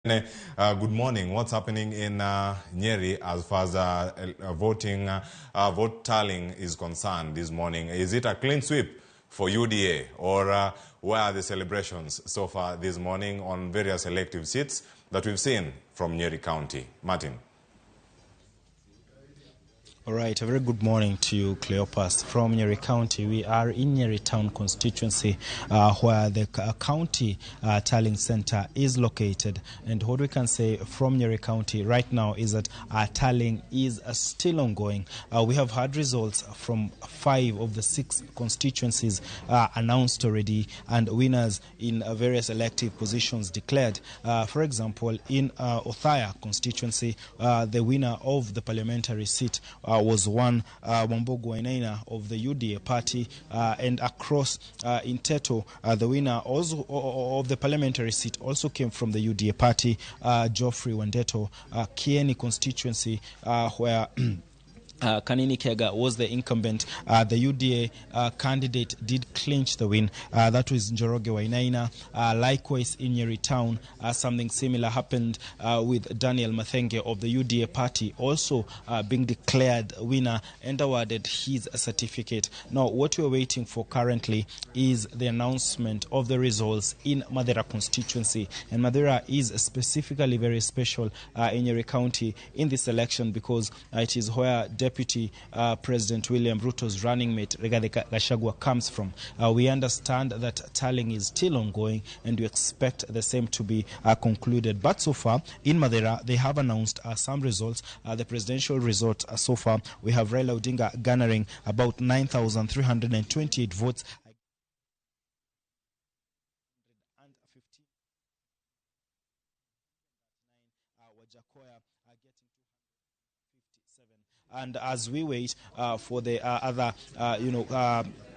Good morning. What's happening in Nyeri as far as voting, vote tallying is concerned this morning? Is it a clean sweep for UDA, or where are the celebrations so far this morning on various elective seats that we've seen from Nyeri County? Martin. All right, a very good morning to you, Cleopas. From Nyeri County, we are in Nyeri Town constituency, where the county tallying center is located. And what we can say from Nyeri County right now is that our tallying is still ongoing. We have had results from 5 of the 6 constituencies announced already, and winners in various elective positions declared. For example, in Othaya constituency, the winner of the parliamentary seat was one Wambugu Wainaina of the UDA party, and across in Teto, the winner also of the parliamentary seat also came from the UDA party, Geoffrey Wandeto. Kieni constituency, where Kanini Kega was the incumbent, the UDA candidate did clinch the win. That was Njoroge Wainaina. Likewise in Nyeri Town, something similar happened with Daniel Mathenge of the UDA party, also being declared winner and awarded his certificate. Now, what we're waiting for currently is the announcement of the results in Mathira constituency. And Mathira is specifically very special in Nyeri County in this election, because it is where Deputy President William Ruto's running mate Rigathi Gachagua comes from. We understand that tallying is still ongoing, and we expect the same to be concluded. But so far in Mathira, they have announced some results. The presidential result so far, we have Raila Odinga garnering about 9,328 votes. And 15 Wajackoyah getting 257. And as we wait for the other,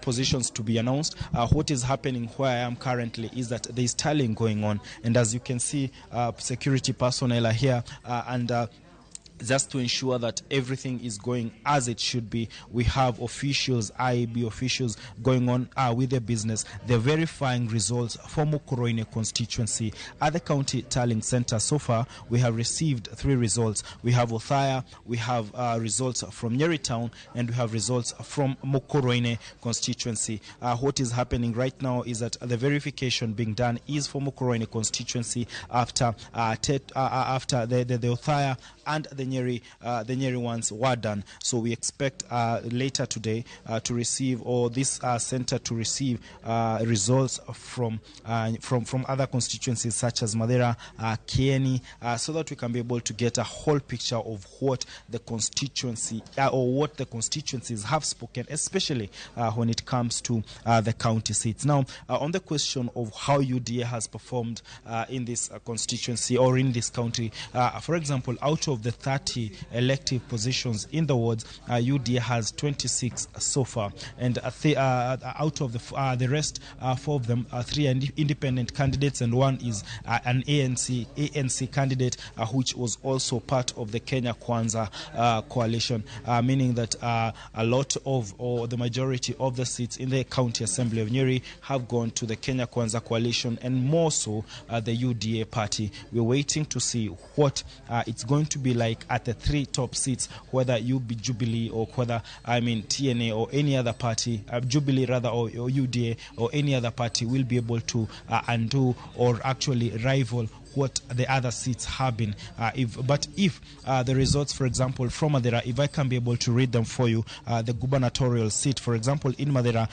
positions to be announced, what is happening where I am currently is that there is tallying going on. And as you can see, security personnel are here, and just to ensure that everything is going as it should be. We have officials, IEB officials, going on with their business. They're verifying results for Mukurweini constituency. At the county tallying center, so far, we have received 3 results. We have Othaya, we have results from Nyeri Town, and we have results from Mukurweini constituency. What is happening right now is that the verification being done is for Mukurweini constituency after the Othaya and the Nyeri ones were done. So we expect later today to receive, or this center to receive results from other constituencies such as Mathira, Kieni, so that we can be able to get a whole picture of what the constituency or what the constituencies have spoken, especially when it comes to the county seats. Now, on the question of how UDA has performed in this constituency or in this county, for example, out of the 30 elective positions in the wards, UDA has 26 so far, and out of the rest, 4 of them are 3 independent candidates, and 1 is an ANC candidate, which was also part of the Kenya Kwanza coalition, meaning that a lot of, or the majority of the seats in the County Assembly of Nyeri have gone to the Kenya Kwanza coalition, and more so the UDA party. We're waiting to see what it's going to be like at the 3 top seats, whether you be Jubilee or whether, I mean, TNA or any other party, Jubilee rather, or UDA or any other party will be able to undo or actually rival what the other seats have been. If the results, for example, from Mathira, if I can be able to read them for you, the gubernatorial seat, for example, in Mathira,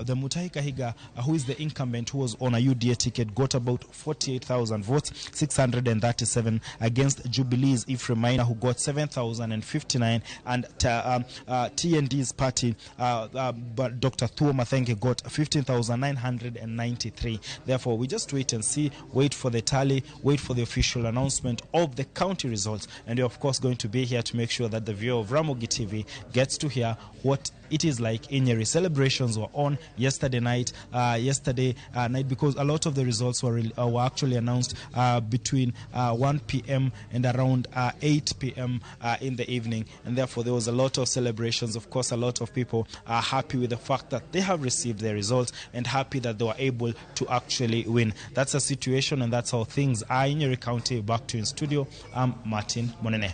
the Mutahi Kahiga, who is the incumbent, who was on a UDA ticket, got about 48,000 votes, 637, against Jubilee's Ephraim Maina, who got 7,059, and TND's party, but Dr. Thuo Mathenge got 15,993. Therefore, we just wait and see, wait for the tally, wait for the official announcement of the county results, and we're of course going to be here to make sure that the viewer of Ramogi TV gets to hear what it is like in Nyeri. Celebrations were on yesterday night, because a lot of the results were actually announced between 1 p.m. and around 8 p.m. In the evening, and therefore there was a lot of celebrations. Of course, a lot of people are happy with the fact that they have received their results and happy that they were able to actually win. That's a situation, and that's how things are in Nyeri County. Back to you in studio. I'm Martin Munene.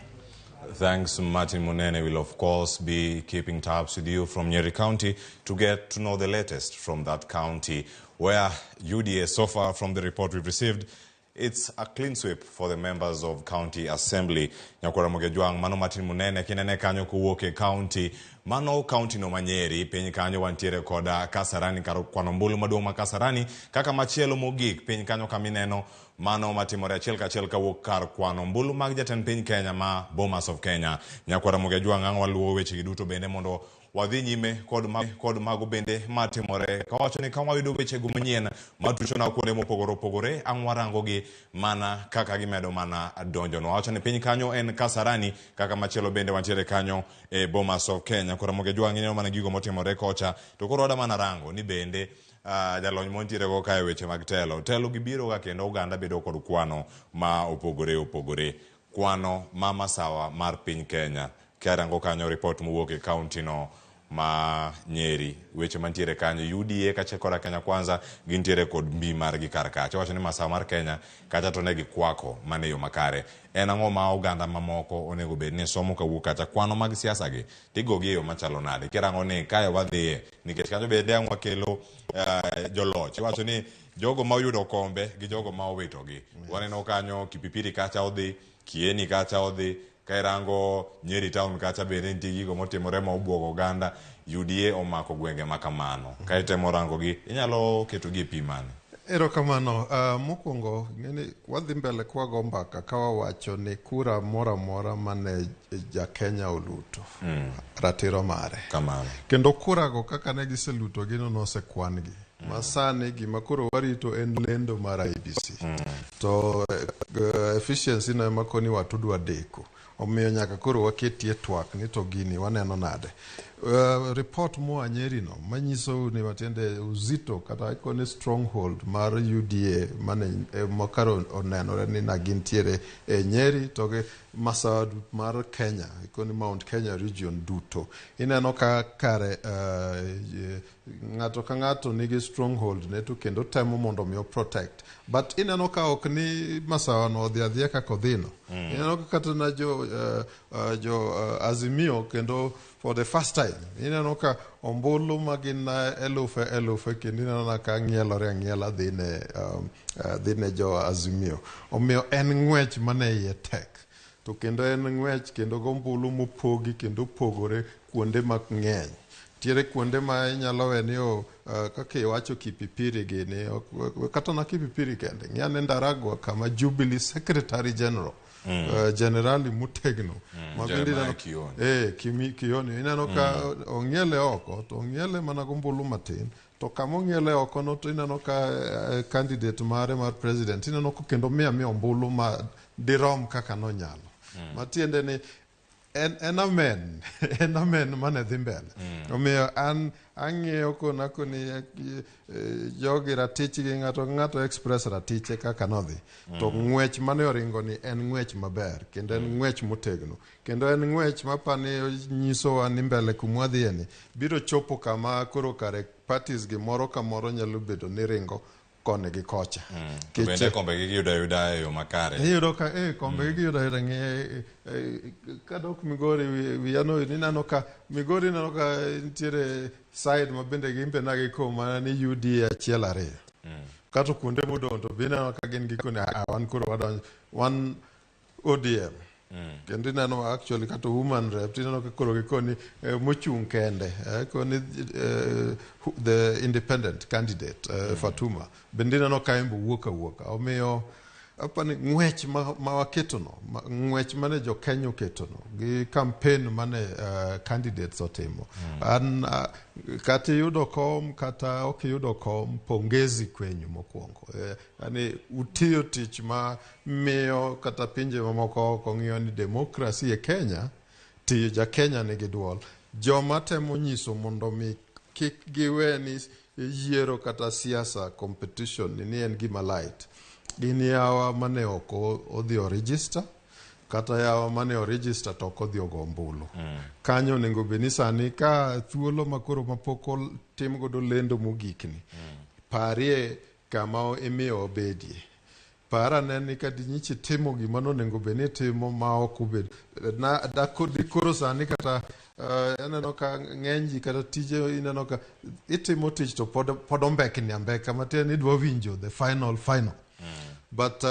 Thanks, Martin Munene. Will of course be keeping tabs with you from Nyeri County to get to know the latest from that county, where UDA, so far from the report we've received, it's a clean sweep for the members of County Assembly. Nyakwara Mogejwang, mano Martin Munene, kinene kanyo kowuok e county. Mano county no manyeri, piny kanyo wantiere koda Kasarani, kar kwano ombulu maduong' ma Kasarani, kaka machielo mogik, piny kanyo kamineno, mano matimore achiel kachiel kawuok kar kwano ombulu mag jatend piny Kenya ma Bomas of Kenya. Nyakwara Mogejwang, ang' waluwo wechegi duto bende mondo wadhi nyime kod mago bende matimore. Kawacho ni ka wayudo wechego manyien matuchona kuonde mopogore opogore, ang' warangogi mana kaka gimedo mana donjonwa. Wacho ni piny kanyo en Kasarani, kaka machielo bende wantiere kanyo e Bomas of Kenya. Koro Mogejwang' ineno mana gigo motimore kocha, to koro wada mana rango ni bende jalony montiere go kae weche mag telo. Telo gibiro ga kendo oganda bedo kod kwano ma opogore opogore. Kwano ma masawa mar piny Kenya. Karango kanyo report mowuok e county no ma Nyeri, weche mantiere kanyo UDA kachiel koda Kenya Kwanza gintiere kod mbi margi kar kacha. Wacho ni masawa mar Kenya kacha to ne gikwako mana e yo makare. En ang'o ma oganda mamoko onego bed ni somo kawuok kacha? Kwano mag siasa gi tigogi e yo machalo nade? Kirango ni kae wadhiye, nikech kanyo bende ang' wakelo joloch. Iwacho ni jogo ma oyudo kombe gi jogo ma owitogi. Waneno kanyo Kipipiri kacha odhi, Kieni kacha odhi, kairango Nyeri town kacha bende nitie gigo motimore ma obwogo oganda. UDA omako gwenge ma kamano. Ka itemo rango gi, inyalo ketogi e pim mane? Erokamano. Mokwongo, ng'eni wadhi mbele kwago mbaka ka wawacho ni kura moro amora mane ja Kenya oluto, ratiro mare. Kamano. Kendo kurago kaka ne giseluto gino nosekwan gi. Ma sani gima koro warito en lendo mar IEBC. To efficiency no ema koni watudwa deko. Omiyo nyaka koro waketie twak ni to gini waneno nade. Report moa Nyeri no manyiso ni matiende uzito kata koni stronghold mar UDA mane makaro onenore ni na gintiere e Nyeri to gi masawa mar Kenya, koni Mount Kenya region duto. Ineno ka kare ng'ato ka ng'ato nigi stronghold ne to kendo temo mondo mi protect. But ineno ka ok ni masawa no odhi adhiya kaka odhino. Ineno ka kata na jo Azimio kendo for the first time ineno ka ombulu magin elufe elufe kendo ineno na ka ng'ielore ang'iela dhi ne jo Azimio. Omiyo en ng'wech mane iye tek. To kendo en ng'wech kendo gombulu mopogi kendo opogore kuonde mang'eny. Tiere kuonde ma inyalo we ni kaka iwacho Kipipiri gini, kata na Kipipiri kende. Ng'i ane Ndaragwa kama Jubilee Secretary General, Generali motegno. Ma bende Jeremiah ineno Kioni. Kioni. Ineno ka ong'iele oko, to ong'iele mana gombulu matin. To kama ong'iele oko no to ineno ka candidate mare mar president, ineno ka kendo miya miya ombulu ma dirom kaka nonyalo. Matiende ni en amen, en amen mane dhi mbele. Omiyo an ang'iyo kona koni jogi ratichgi ng'ato ng'ato express ratiche kaka nodhi. To ng'wech mane oringo ni en ng'wech maber kendo en ng'wech motegno. Kendo en ng'wech mapani nyisowa ni mbele kumwadhiye ni biro chopo kama koro kare parties gi moro ka moro nyalo bedo ni ringo koni gi kocha. To bende kombe gi giyudo ayuda e yo makare. Iyudo ka kombe gi giyudo ayuda ng'e kadok Migori wiya no ineno ka Migori ineno ka nitiere side ma bende gin be nagiko mana ni UDA achiel ariyo. Kato kuonde modong' to be ineno ka gin gikone wan koro wadonjo wan ODM. Kendo ineno actually kata woman rep ineno ka koro gikoni mochung' kende koni the independent candidate Fatuma bende ineno ka en be wuok awuoka. Omiyo apani ng'wech ma waketono, ng'wech mane jo Kenya oketono gi campaign mane candidates otimo. An kata iyudo kom kata ok iyudo kom, pongezi kwenyu mokwongo. Yani utiyo tich ma miyo kata pinje mamoko ok ong'iyo ni demokrasi e Kenya, tiyo ja Kenya nigi duol. Joma temo nyiso mondo mi kik giwe ni yiero kata siasa competition ni en gima light. Gin yawa mane ok odhi o register kata yawa mane o register to ok odhi ogo ombulu. Kanyo onego bed ni sani ka thuolo makoro mapok otim godo lendo mogik ni, parie kama imiyo obedie. Par ane ni ka dinyicha itimo gima nonego bed ni itimo ma ok obed na koro sani kata aneno ka ng'eny ji kata tije ineno ka itimo tich to pod ombekni ambeka matiende ni idwa winjo the final final. But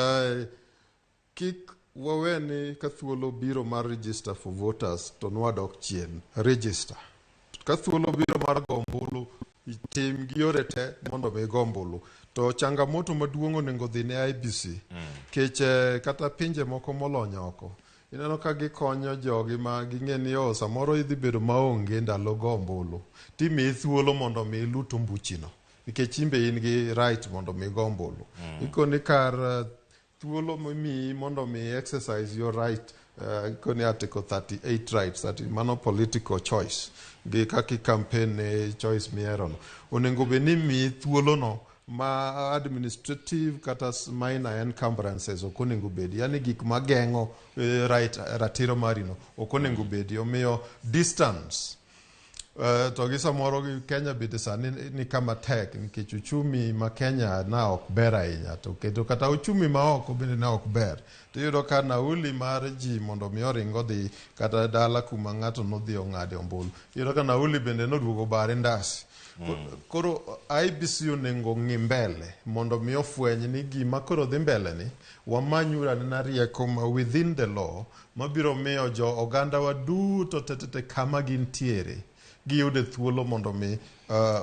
kik wawe ni ka thuolo biro mar register for voters to nwadok chien. Register. Ka thuolo biro mar go ombulu, tim gi yore te mondo mi igo ombulu. To changamoto maduong' onego dhi ne IEBC. Kech kata pinje moko molony oko, ineno ka gikonyo jogi ma ging'e ni oh, samoro idhi bedo maonge ndalo go ombulu. Timiyi thuolo mondo mi ilut ombuchino. Nikech in be in gi right mondo mi igo ombulu. Ikoni kar thuolo mimiyi mondo mi exercise your right, ikoni article 38 rights, that mano political choice gi kaka i campaign ne choice mihero no. Onego bed ni imiyi thuolo no ma administrative kata minor encumbrances ok onego bedi, yani gik mageng'o right ratiro mari no ok onego bedi. Omiyo distance to gi samoro gi Kenya bende sani ni kama tek nikech uchumi ma Kenya na ok ber ahinya, to kendo kata uchumi ma oko bende na ok ber. Tiyudo ka nauli mar ji mondo mi oring odhi kata dala kuma ng'ato nodhi ong'ade ombulu, iyudo ka nauli bende noduogo bare ndasi. Koro IEBC onego ng'i mbele mondo mi ofweny ni gima koro dhi mbele ni wamanyuru anena rieko ma within the law mabiro miyo jo ogandawa duto tetete kama gintiere giyude thuolo mondo mi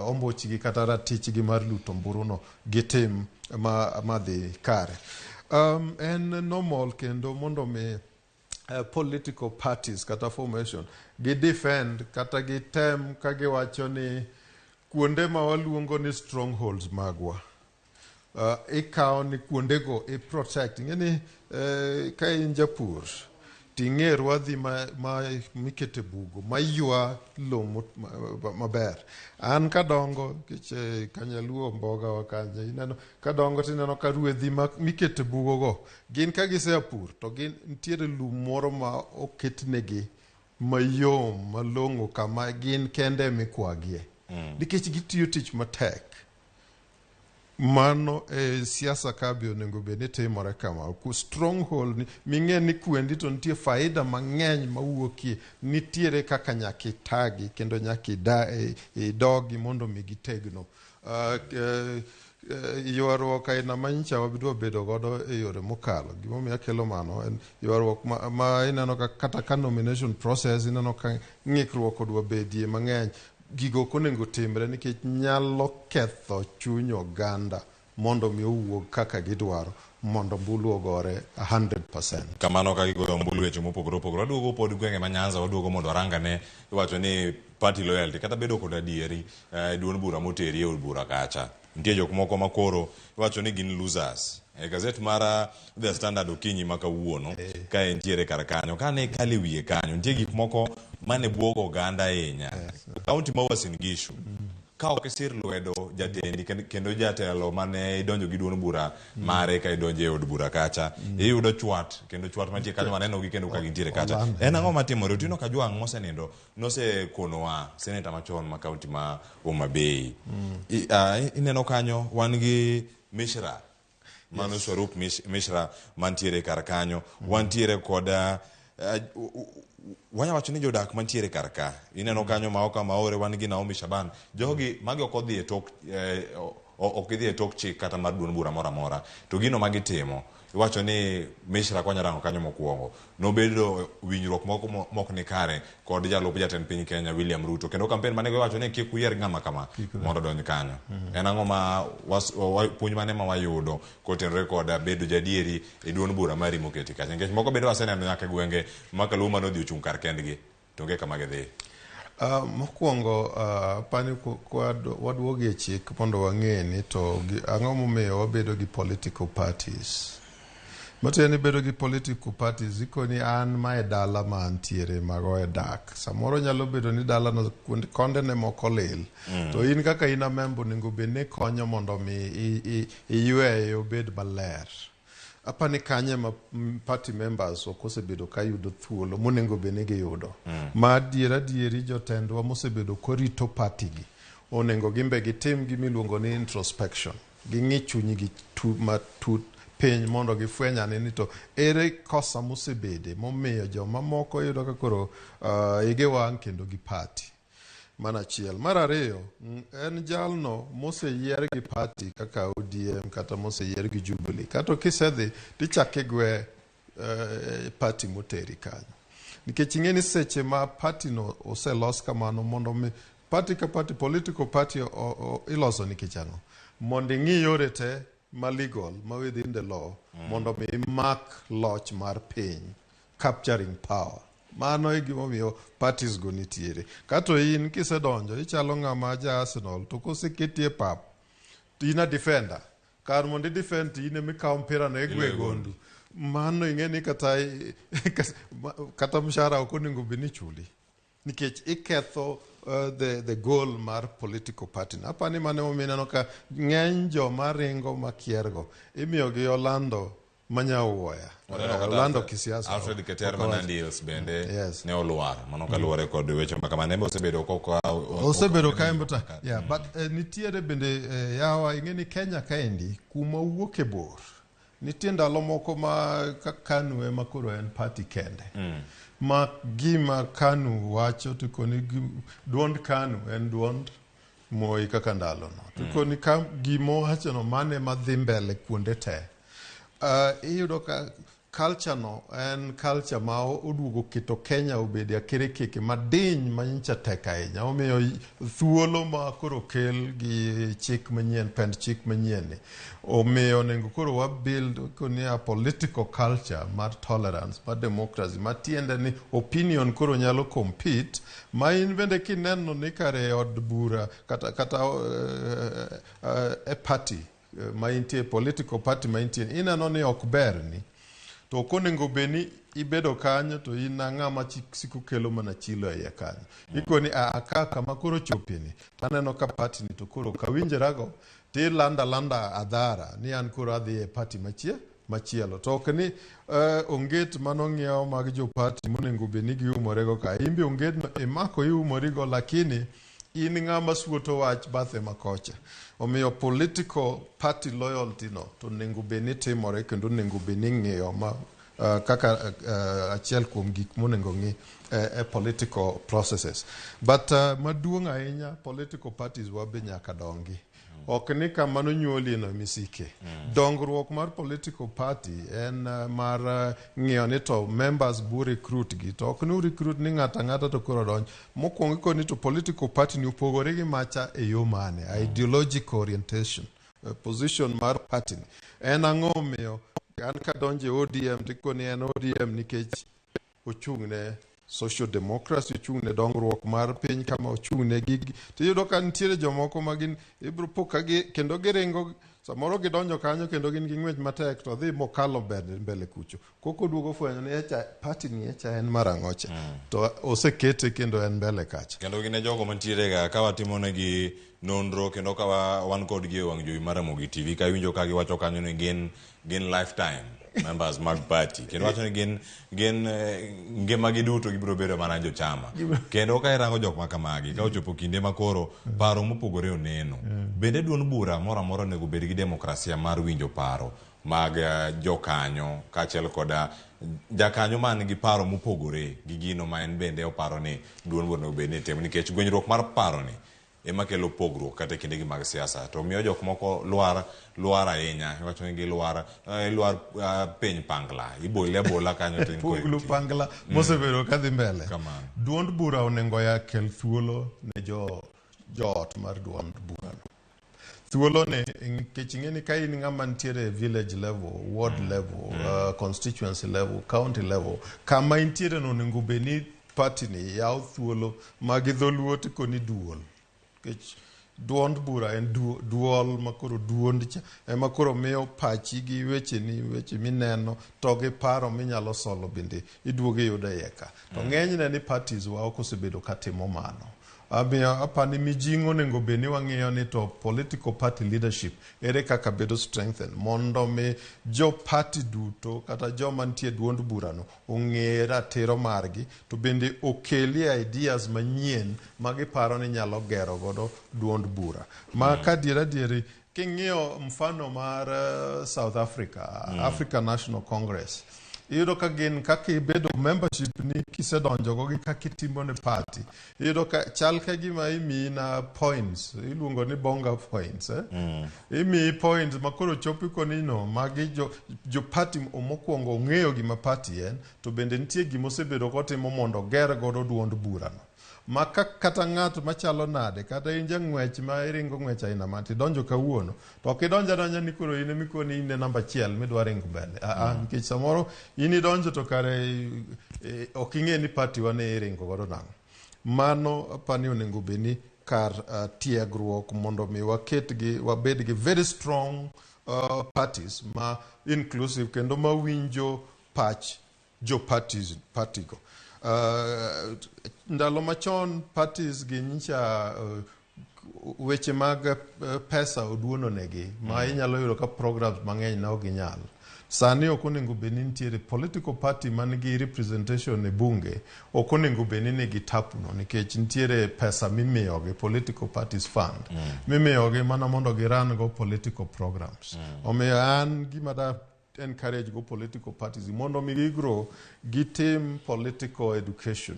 ombuchgi kata ratichgi mar luto omburuno gitim madhi kare. En normal kendo mondo mi political parties kata formation gi defend kata gitem ka giwacho ni kuonde ma waluongo ni strongholds magwa, ikawo ni kuondego i protect. Ing'e ni ka in japur ting'e rwadhi ma mikete bugo maywa lo maber. An kadongo nikech kanyaluo mboga wa kanya ineno kadongo tineno ka rwedhi mikete bugo go gin ka gisea pur to gin nitiere lum moro ma oketnegi mayom malong'o kama gin kende mikwagie nikech gitiyo tich matek. Mano e siasa ka be onego bed ni timore kama. Ku stronghold ni ming'e ni kwendi to nitie faida mang'eny mawuokie, nitiere kaka nyaka itagi kendo nyaka idogi mondo mi gitegno. Ywaruok aina manyicha wabidwa bedo godo e yore mokalo. Gimomiyo akelo mano en ywaruok ma ineno ka kata ka nomination process ineno ka ng'ikruok odwa bedie mang'eny. Gigo ok onego timre nikech nyalo ketho chuny oganda mondo mi owuog kaka gidwaro mondo ombulu ogore 100%. Kamano ka gigoyo ombulu weche mopogore opogore. Waduogo pod gwenge ma Nyanza, waduogo mondo warangane iwacho ni party loyalty kata bedo kod adieri duond bura moteri e od bura kacha. Nitie jok moko ma koro iwacho ni gin losers. E gazet mar The Standard okinyi ma kawuono ka entiere kar kanyo, kane ikalo e wiye kanyo, nitie gik moko mane buogo oganda ahinya. Kaunti ma Uasin Gishu, ka ok isir lwedo jatendi kendo jatelo mane idonjo gi duond bura mare ka idonjo e od bura kacha, iyudo chwat kendo chwat mantie kanyo waneno gi kendo ka gintiere kacha. En ang'o matimore? Otieno Kajwang' mosenindo nosekonowa seneta machon ma kaunti ma Homa Bay. Ineno kanyo wan gi Mishra, mano Swarup Mishra mantiere kar kanyo. Wantiere kod wanya wacho ni jodak mantiere kar ka. Ineno kanyo Maoka Maore, wan gi Naomi Shaban. Jogi magi ok odhi e tok ok gidhi e tok chik kata mar duond bura moro amora. To gino ma gitimo, iwacho ni Mishra kwanya rango kanyo mokwongo, nobedo winjruok moko mok ni kare kod jalup jatend piny Kenya William Ruto. Kendo campaign mane giwacho ni kik uyier ng'ama kama mondo odonj kanyo. En ang'o ma puonj mane ma wayudo kotenore kod bedo jadieri e duond bura mari moketi kacha. Nikech moko bende waseneno nyaka e gwenge ma Kaluo mane odhi ochung' kar kendgi, to onge kama gidhi. Mokwongo apani waduogo e chik mondo wang'e ni to ang'o momiyo wabedo gi political parties. Matiende ni bedo gi political parties ikoni an mae dala ma antiere mago e dak. Samoro nyalo bedo ni dalano kuond kondene moko lil. To in kaka in a member onego bed ni ikonyo mondo mi iyweye obed maler. Apani kanye ma party members ok osebedo ka yudo thuolo monego bed ni giyudo. Ma adier adieri jotendwa mosebedo korito party gi onego gimbe gitim gimiluongo ni introspection. Ging'i chunygi matut piny mondo gifweny ane ni to ere kosa mosebede momiyo joma moko yudo ka koro igi wang' kendo gi party. Mano achiel. Mar ariyo, en jalno moseyier gi party kaka ODM kata moseyier gi Jubilee. Kato kisedhi tichako igwe party moteri kanyo. Nikech ing'e ni seche ma party no oselos kamano mondo mi party ka party, political party iloso nikech ang'o? Mondo ing'i yore te ma legal, ma within the law, mondo mi imak loch mar piny, capturing power. Mano e gimomiyo parties go nitiere. Kato in kisedonjo ichalo ng'ama ja Arsenal to koseketi e pap to in a defender. Kar mondo i defend to in ema ikawo mpira no igwe gondu. Mano ing'e ni kata mshahara ok onego bed ni chuli. Nikech iketho the goal mar political party. Apani mano emomiyo ineno ka ng'eny joma ringo makiergo imiyogi olando manyauoya. Olando kisiasa. Alfred Keter Manandi Hills bende ne olwar. Mano kaluwore kod weche ma kamano. En be osebedo koka osebedo ka en ta. Yeah, but nitiere bende yawa ing'e ni Kenya kaendi kuma wuoke bor. Nitie ndalo moko ma ka KANU ema koro en party kende. Ma gima KANU wacho to koni duond KANU en duond Moi kaka ndalono. To koni ka gima owachono mano ema dhi mbele kuonde te. Iyudo ka culture no en culture ma oduogo keto Kenya obede akerekeke madiny ma nyicha tek ahinya. Omiyo thuolo ma koro kel gi chik manyien, pend chik manyien ni, omiyo onego koro wa build koni a political culture mar tolerance, mar democracy, matiende ni opinion koro nyalo compete, ma in bende kineno ni kare od bura kata e party ma intie, political party ma intie, ineno ni ok berni, to ok onego bed ni ibedo kanyo to in ng'ama siko kelo mana chilo e iye kanyo. Ikoni a ka kama koro chopini, taneno ka party ni to koro ok awinjrago, tilanda landa adhara ni an koro adhi e party machielo. To ok ni onget manong'iew mag jo party monego bed ni giumorego ka. In be onget no imako iumorigo, lakini in ng'ama suoto wach bathe makocha. Omiyo political party loyalty no to onego bed ni timore kendo onego bed ni ing'iyo ma kaka achiel kuom gik monego ng'i e political processes. But maduong' ahinya political parties wa be nyaka dongi. Ok ni kama nonyuolie no emisike. Dongruok mar political party en mar ng'iyo ni to members bu recruit gi. To ok ni recruit ni ng'ato ang'ata to koro donj. Mokwongo ikoni to political party ni opogore gi macha e yo mane? Ideological orientation. Position mar party ni. En ang'o omiyo an kadonjo e ODM tikoni en ODM nikech ochung' ne social democracy, ochung' ne dongruok mar piny kama ochung' ne gigi. Tiyudo ka nitiere jomoko ma gin ibiro po ka gi kendo giringo samoro gidonjo kanyo kendo gin gi ng'wech matek to dhi mokalo mbele kucho. Koko duogo fwenyo ni echa party ni echa en mar ang'ocha. To osekete kendo en mbele kacha. Kendo gin e jogo mantiere ga ka watimo negi nonro kendo ka wan kodgi e wang' jowi mar Ramogi TV ka iwinjo ka giwacho kanyo ni gin lifetime members mag party. Kendo wacho ni gin ngimagi duto gibiro bedo mana jochama. Kendo ka irango jok ma kamagi, ka ochopo kinde ma koro paro mopogore oneno. Bende duond bura moro amora onego bed gi demokrasia mar winjo paro mag jokanyo kaachiel koda jakanyo man gi paro mopogore gi gino ma en bende oparo ni duond bura onego bed ni timo, nikech gwenyruok mar paro ni ema kelo pogruok kata e kindegi mag siasa. To miyo jok moko lwar ahinya. Iwacho ni gilwar, ilwar piny pangla. Ibole abola kanyo to in kod Puglu pangla mosebedo kadhi mbele. Kamano. Duond bura onego ya kel thuolo ne joot mar duond bura no. Thuolo ne, nikech ing'e ni ka in ng'ama nitiere e village level, ward level, constituency level, county level, kama intiere no onego bed ni party ni yawo thuolo ma gi dholuo tikoni duol. Nikech Duond bura en duol ma koro duond cha ema koro miyo pachi gi wecheni, weche mineno to gi paro minyalo solo bende iduogo iyudo e iye ka. To ng'enyne ni parties wa ok osebedo ka timo mano. Omiyo apani mijing'o onego bed ni wang'iyo ni to political party leadership ere kaka bedo strengthen mondo mi jo party duto kata joma nitie e duond burano ong'e ratiro margi to bende okelie ideas manyien ma giparo ni nyalo gero godo duond bura. Ma ka adier adieri king'iyo mfano mar South Africa, African National Congress, iyudo ka gin kaka ibedo membership ni kisedonjo go gi kaka itimo ne party, iyudo ka chal ka gima imiyi na points, iluongo ni bonga points, eh? Imiyi points ma koro chopo koni no magi jo party mokwongo ong'eyo gima party en, to bende nitie gima osebedo kotimo mondo oger godo duond burano. Ma ka kata ng'at machalo nade, kata in jang'wech ma iringo ng'wech aina ma tidonjo kawuono, to ok idonjo adonja ni koro in emikoni in e namba achiel midwa ringo mbele. Aa, nikech samoro in idonjo to kare ok ing'e ni party wa ne iringo godo nang'o. Mano apani onego bed ni kar tiegruok mondo mi waket gi wabed gi very strong parties ma inclusive kendo mawinjo pach jo parties party go. Ndalo machon parties gi nyicha weche mag pesa oduono negi ma inyalo yudo ka programs mang'eny ne ok ginyal. Sani ok onego bed ni nitiere political party man gi representation e bunge, ok onego bed ni nigi tapuno nikech nitiere pesa mimiyogi, political parties fund mimiyogi mana mondo giran go political programs. Omiyo an gima da encourage go political parties mondo mi gigrow, gitim political education,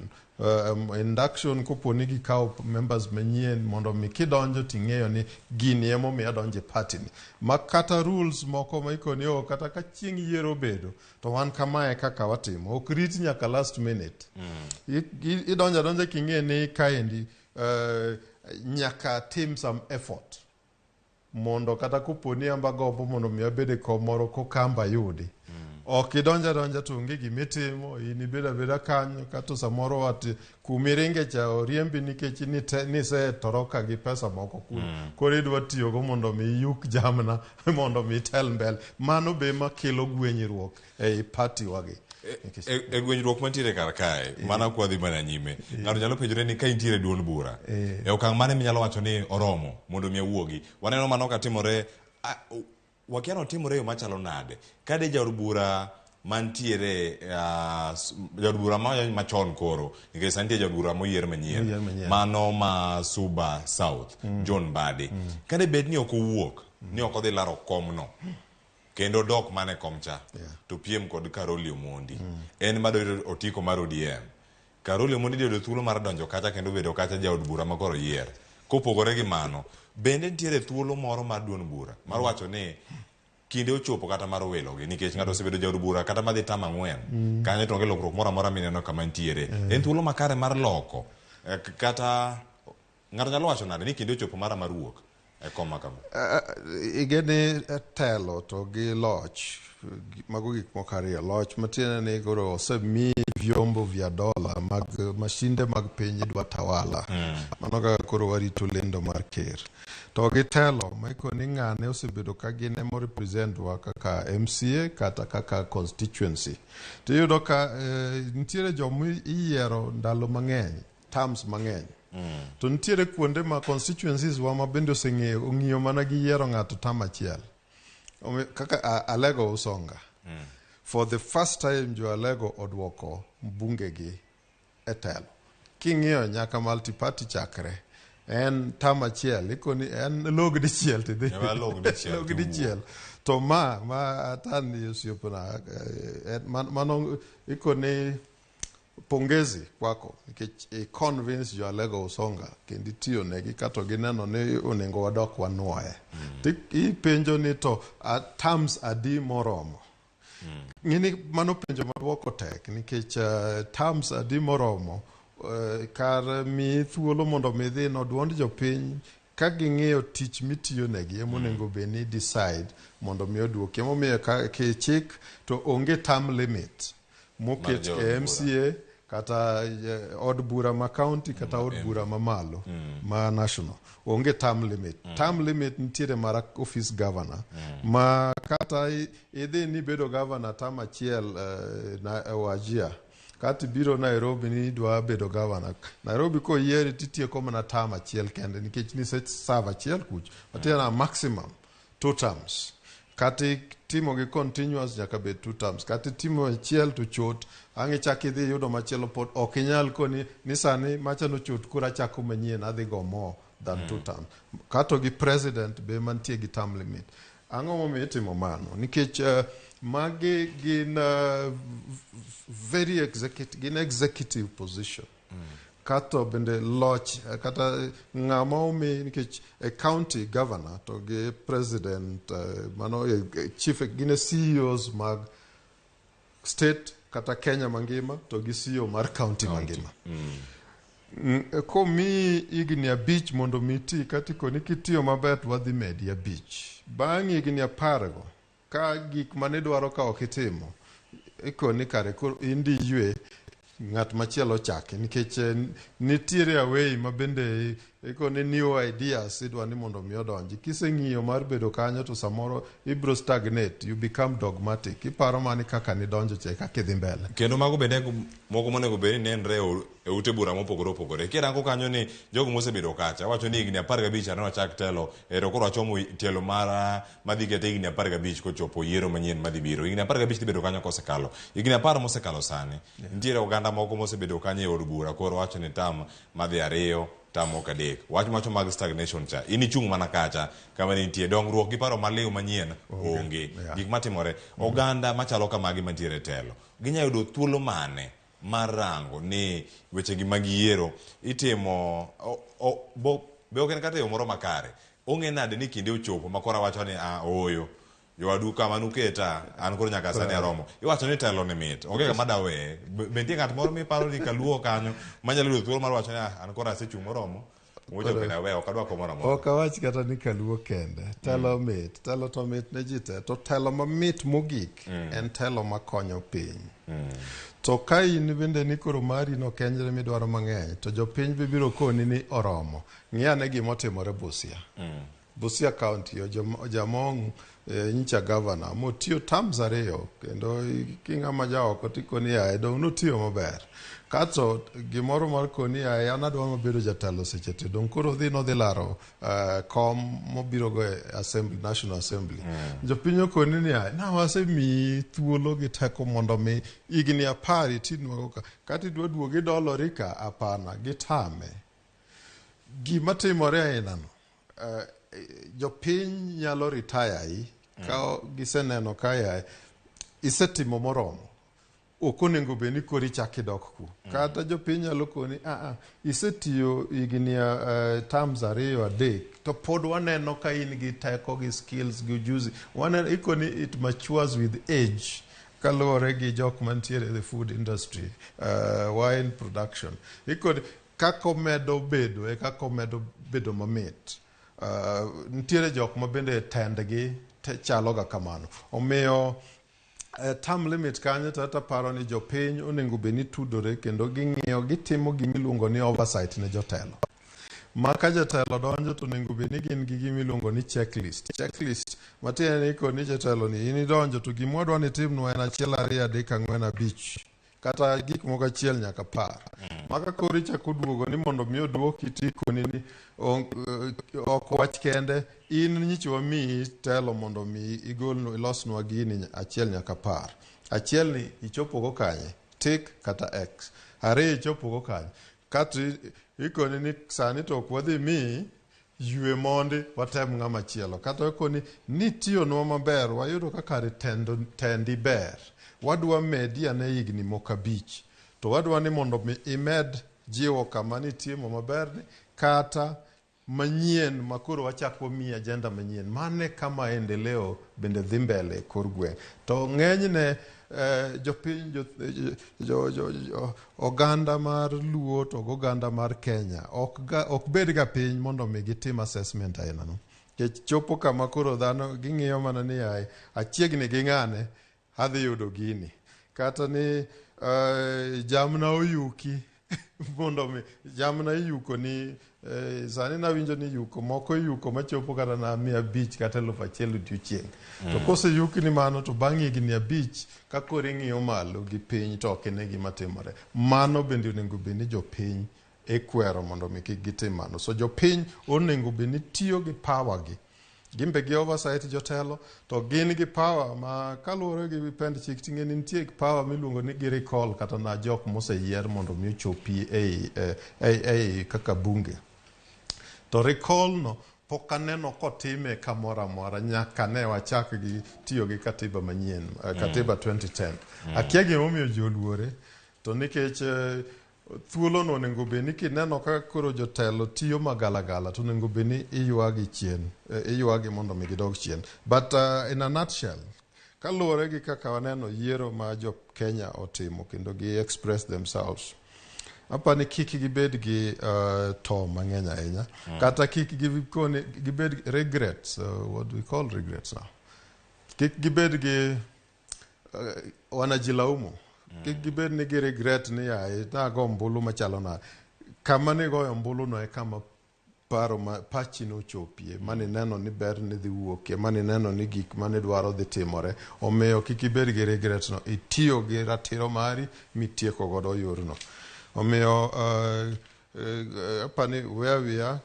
induction kopo ni gikawo members manyien mondo mi kidonjo ting'eyo ni gini emomiyo adonjo e party ni, ma kata rules moko ma ikoni o kata ka chieng' yiero obedo to wan kamae kaka watimo, ok rit nyaka last minute. Idonjo adonja king'e ni kaendi nyaka tim some effort mondo kata kopo ni amba gombo mondo mi abed e kom moro kokamba yudi. Ok idonjo adonja to onge gimitimo, in ibedo abeda kanyo kato samoro ati kumiringe cha oriembi nikech nisetoroka gi pesa moko kuno. Koro idwa tiyogo mondo mi iyuk jamna mondo mi itel mbele. Mano be makelo gwenyruok ei party wagi. E gwenyruok mantiere kar kae, mana kwadhi mana nyime, ng'ato nyalo penjore ni ka intiere duond bura e okang' mane minyalo wacho ni oromo mondo mi awuogi. Waneno mano katimore, wakia notimore e yo machalo nade kade jaod bura mantiere, jaod bura machon koro, nikech sani nitie jaod bura moyier manyien. Moyier manyien. Mano ma Suba South, John Mbadi, kade bed ni ok owuok ni ok odhi laro komno kendo dok mana e kom cha to piem kod Caroli Omondi, en madwa otiko mar ODM. Caroli Omondi dhi yudo thuolo mar donjo kacha kendo bedo kacha jaod bura ma koro oyier. Kopogore gi mano, bende nitiere thuolo moro mar duond bura mar wacho ni kinde ochopo kata mar welogi, nikech ng'ato osebedo jaod bura kata madhi tam 4 kanyo to onge lokruok moro amora mineno kama nitiere. En thuolo makare mar loko, kata ng'ato nyalo wacho nade ni kinde ochopo mara mar wuok e kom ma kama? Igeni telo to gi loch, mago gik moko ariyo. Loch matiende ni koro osemi vyombo vya dola mag mashinde mag piny idwa tawala. Mano kaka koro warito lendo mar ker. To gi telo maiko ni ng'ane osebedo ka gin ema represent wa kaka MCA kata kaka constituency. To iyudo ka nitiere joma iyiero ndalo mang'eny, terms mang'eny. To nitiere kuonde ma constituencies wa ma bende oseng'eyo ong'iyo mana gi yiero ng'ato term achiel. Kaka Alego Usonga. For the first time jo Alego oduoko mbunge gi e telo. King'iyo nyaka multi-party chakre, en term achiel, ikoni en log dichiel tidhi. Ema log dichiel Log tiwuok. dichiel. To ma atani osiepna, mano ikoni pongezi kwako nikech i convince jo Alego Usonga kendo itiyo negi kato gineno ni onego wadok wanuoye. Ipenjo ni to terms adi moromo? Ng'eni mano penjo maduoko tek nikech terms adi moromo, kar miyi thuolo mondo mi idhi no duond jopiny ka ging'iyo tich mitiyo negi ema onego bed ni decide mondo mi oduoki. Emomiyo ka chik to onge term limit moket Mar e jood bura. MCA. Kata od bura ma county kata od bura mamalo ma national onge term limit. Term limit nitiere mar office governor ma kata idhi ni bedo governor term achiel na Wajir, kata ibiro Nairobi ni idwa bedo governor Nairobi, koyieri titieko mana term achiel kende nikech nise serve achiel kuch matiende na maximum two terms. Kata itimo gi continuous, nyaka bed two terms. Kata itimo achiel to chot ang' ichak idhi yudo machielo, pod ok inyal koni ni sani macha nochot, koro achako manyien, adhi go more than two terms. Kato gi president be mantie gi term limit. Ang'o momiyo itimo mano? Nikech magi gin very executive, gin executive position. Kato bende loch kata ng'ama omi, nikech e county governor to gi president, mano chief, gin e CEOs mag state kata Kenya mangima to gi CEO mar county mangima. Komiyi higni 5 mondo mi iti, kata ikoni kitiyo maber to wadhi medi 5. Bang' higni 10 go, ka gik manidwaro ka ok itimo, ikoni kare koro in di ywe, ng'at machielo chaki, nikech nitiere away ma bende ikoni new ideas idwa ni mondo mi odonji. Kiseng'iyo mar bedo kanyo to samoro ibro stagnate, you become dogmatic, iparo mani kaka nidonjo cha e kaka idhi mbele. Kendo mago bende moko monego bed ni nenre e ute bura mopogore opogore. Kirango kanyo ni jogo mosebedo kacha wacho ni higni 15 ane wachak telo, ero koro wachomo tielo mar madhi kete higni 15 kochopo yiero manyien madhi biro. Higni 15 dhi bedo kanyo kosekalo. Higni 10 mosekalo sani. Nitiere oganda moko mosebedo kanyo e od bura, koro wacho ni tam madhi ariyo, tam moko adek. Wach mawacho mag stagnation cha. In ichung' mana kacha kama nitie dongruok gi paro maliw manyien onge. Gik matimore oganda machalo kamagi mantiere e telo ginyalo yudo thuolo mane mar rango ni wechegi mag yiero itimo be ok en kata e yo moro makare. Ong'e nade ni kinde ochopo ma koro awacho ni a ooyo jowadu kama nuketa an koro nyaka sani aromo. Iwacho ni telo ni mit, onge kama daweye. Be nitie ng'at moro miparo ni kaluo kanyo manyalo yudo thuolo mar wacho ni ah, an koro asechung' moromo mochopo kendo aweyo, ok adwa kom moro amora? Ok awach kata ni kaluo kende. Telo mit, telo to mit ne ji te. To telo mamit mogik en telo makonyo piny. To ka in bende ni koro mari nokenyre midwaro mang'eny, to jopiny be biro koni ni oromo. Ng'i ane gimotimore Busia. Busia County, Ojamong nyicha governor motiyo terms ariyo, kendo king'ama jaoko tikoni yaye dong' notiyo maber. Kato gimoro mar koni yaye an adwa mabedo jatelo seche te, dong' koro odhi nodhi laro kom mobiro go e assembly, National Assembly. Jopiny okoni ni yaye na wasemiyi thuolo gi teko mondo mi higni 10 itinwago ka, kata idwa duogo idolori ka, hapana, gitame. Gima timore ainano, jopiny nyalo retire i ka giseneno ka yaye isetimo moromo, ok onego bed ni koro ichak idok ku. Kata jopiny nyalo koni aa isetiyo higni terms ariyo adek to pod waneno ka in gi teko gi skills gi ujuzi, waneno ikoni it matures with age. Kaluwore gi jok mantiere e the food industry, wine production, ikoni kaka omedo bedo e kaka omedo bedo mamit. Nitiere jok ma bende tendgi chalo ga kamano. Omiyo term limit kanyo to aparo ni jopiny onego bed ni tudore kendo ging'iyo, gitimo gimiluongo ni oversight ne jotelo. Ma ka jatelo donjo to onego bed ni gin gi gimiluongo ni checklist. Checklist matiende ni koni jatelo ni in idonjo to gima wadwa ni itimnwa en achiel, ariyo, adek, ang'wen, abich, kata gik moko achiel nyaka 10. Maka koro ichako duogo ni mondo mi oduoki tikoni ni ok wach kende in nyicha wamiyi telo mondo mi igol ilosnwa gini achiel nyaka 10. Achiel ni ichopogo kanye? Tick kata X. Ariyo ichopogo kanye? Kato ikoni ni sani to ok wadhi miyi, ywe mondi watem ng'ama chielo. Kata ikoni nitiyonwa maber, wayudo ka kare tendi ber, wadwa medi ane higni moko 5, to wadwa ni mondo mi imed jiwo kama nitimo maber ni kata manyien makoro wachak wamiyi agenda manyien. Mane kama maendeleo bende dhi mbele e kor gweng'. To ng'enyne jopiny jo oganda mar Luo to goganda mar Kenya ok bed ga piny mondo mi gitim assessment aina no. Nikech chopo kama koro dhano ging'iyo mana ni yaye achiegni gi ng'ane adhi yudo gini. Kata ni Jamna oyuki mondo mi jamna iyuko ni sani nawinjo ni yuko moko iyuko machopo kata na 500 kata 1000 odiochieng'. To koseyuki ni mano to bang' higni 5 ka koro ing'iyo malo gi piny to ok ine gima timore. Mano bende onego bed ni jopiny ikwero mondo mi kik gitim mano. So jopiny onego bed ni tiyo gi power gi. Gin be gi oversight jotelo to gin gi power ma kaluwore gi pend chik ting'e ni nitie power miluongo ni gi recall kata na jok moseyier mondo mi ochopi ei kaka bunge. To recall no pok aneno kotime kamoro amora nyaka ne wachak gi tiyo gi katiba manyien, katiba 2010. Akia gimomiyo ji oluore to nikech thuolo no onego bed ni kineno kaka koro jotelo tiyo magalagala to onego bed ni iywagi chien, iywagi mondo mi gidog chien. But in a nutshell, kaluwore gi kaka waneno yiero ma jo Kenya otimo kendo gi express themselves, apani kik gibed gi to mang'eny ahinya kata kik gikoni gibed regrets, what we call regrets now, kik gibed gi wanajilaumu, kik gibed ni gi regret ni yaye nago ombulu machalo nade. Kama nigoyo ombulu no e kama paro ma pachi nochopie manineno ni ber ni dhi wuokie, manineno ni gik manidwaro dhi timore. Omiyo kik ibed gi regret no, itiyo gi ratiro mari mitieko godo yorno. Omiyo apani where we are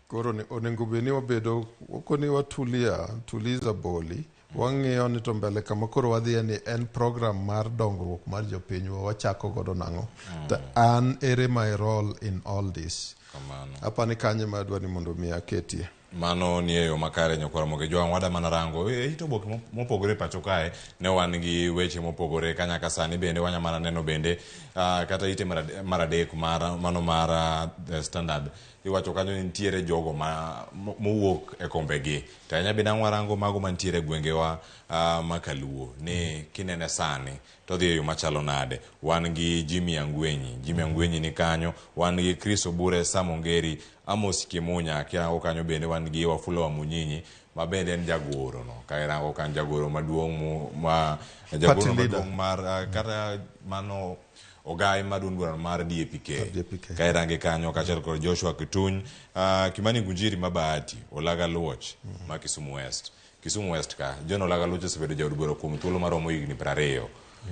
koro onego bed ni wabedo okoni watulia tuliza boli, wang'iyo ni to mbele kama koro wadhiye ni en program mar dongruok mar jopinywa wachako godo nang'o to an ere my role in all this. Kamano. Apani kanyo ma adwa ni mondo mi aketie. Mano ni e yo makare nyakwara Ramogi Jwang' wada mana rango e it oboke mopogore pacho kae ne wan gi weche mopogore ka nyaka sani bende wanya mana neno bende kata ite mar adek mar mano mar The Standard iwacho kanyo ni nitiere jogo ma mowuok e kombegi to ahinya bende ang' warango mago mantiere e gwengewa ma kaluo ni kinene sani to odhi e yo machalo nade. Wan gi Jimmy Angwenyi, Jimmy Angwenyi ni kanyo, wan gi Chris Obure, Sam Ongeri, Amos Kimunya, kirango kanyo bende wan gi Wafula wa Munyinyi ma bende en jagoro no. Ka irango kanyo jagoro maduong' ma jagoro maduong' mar kata mano ogai mar duond bura mar DAPK. DAPK. Ka irange kanyo kaachiel kod Joshua Kituny, Kimani Ngunjiri ma Bahati, Olaga Luoch ma Kisumu West. Kisumu West ka, John Olaga Luoch osebedo jaod bura kuom thuolo maromo higni 20.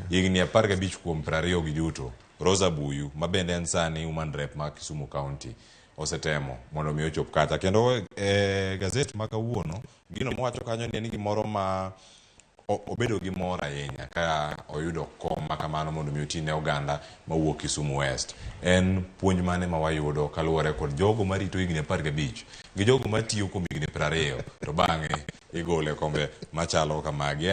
Higni 15 kuom 20 gi duto. Rosa Buyu, ma bende en sani woman rep ma Kisumu County, osetemo mondo mi ochop kacha. Kendo e gazet ma kawuono, gino mowacho kanyo ni en gimoro ma obedo gi mor ahinya ka oyudo kom ma kamano mondo mi oti ne oganda mawuok Kisumu West. En puonj mane ma wayudo kaluwore kod jogo marito higni 15 gi jogo matiyo kuom higni 20 to bang'e igole kombe machalo kamagi.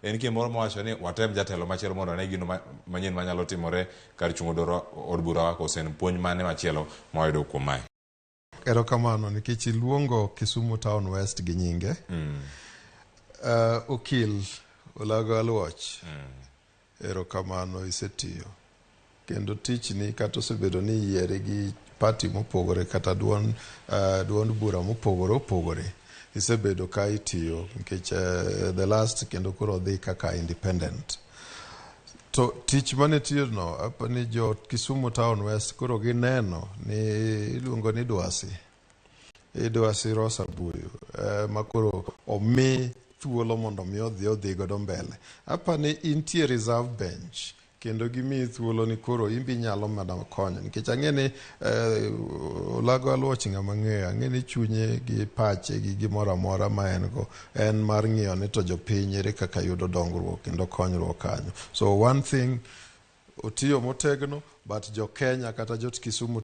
En gimoro mawacho ni watem jatelo machielo mondo ane gino manyien manyalo timore kar chung' od bura wa, koso en puonj mane machielo ma wayudo kuom mae? Erokamano nikech iluongo Kisumu Town West gi nyinge. Okil Olago Aluoch, erokamano isetiyo. Kendo tichni kata osebedo ni iyieri gi party mopogore kata duond bura mopogore opogore, isebedo ka itiyo nikech the last kendo koro dhi kaka independent. To tich mane tiyo no, apani jo Kisumu Town West koro gineno ni iluongo ni Dwasi. Idwasi Rosa Buyu ma koro omi thuolo mondo mi odhi godo mbele. Apani intie reserve bench kendo gimiyi thuolo ni koro in be inyalo mana konyo nikech ang'e ni Olago Aluoch ng'ama ng'eyo, ang'e ni chunye gi pache gi gimoro amora ma en go en mar ng'iyo ni to jopiny ere kaka yudo dongruok kendo konyruok kanyo. So one thing otiyo motegno, but jo Kenya kata jo Kisumu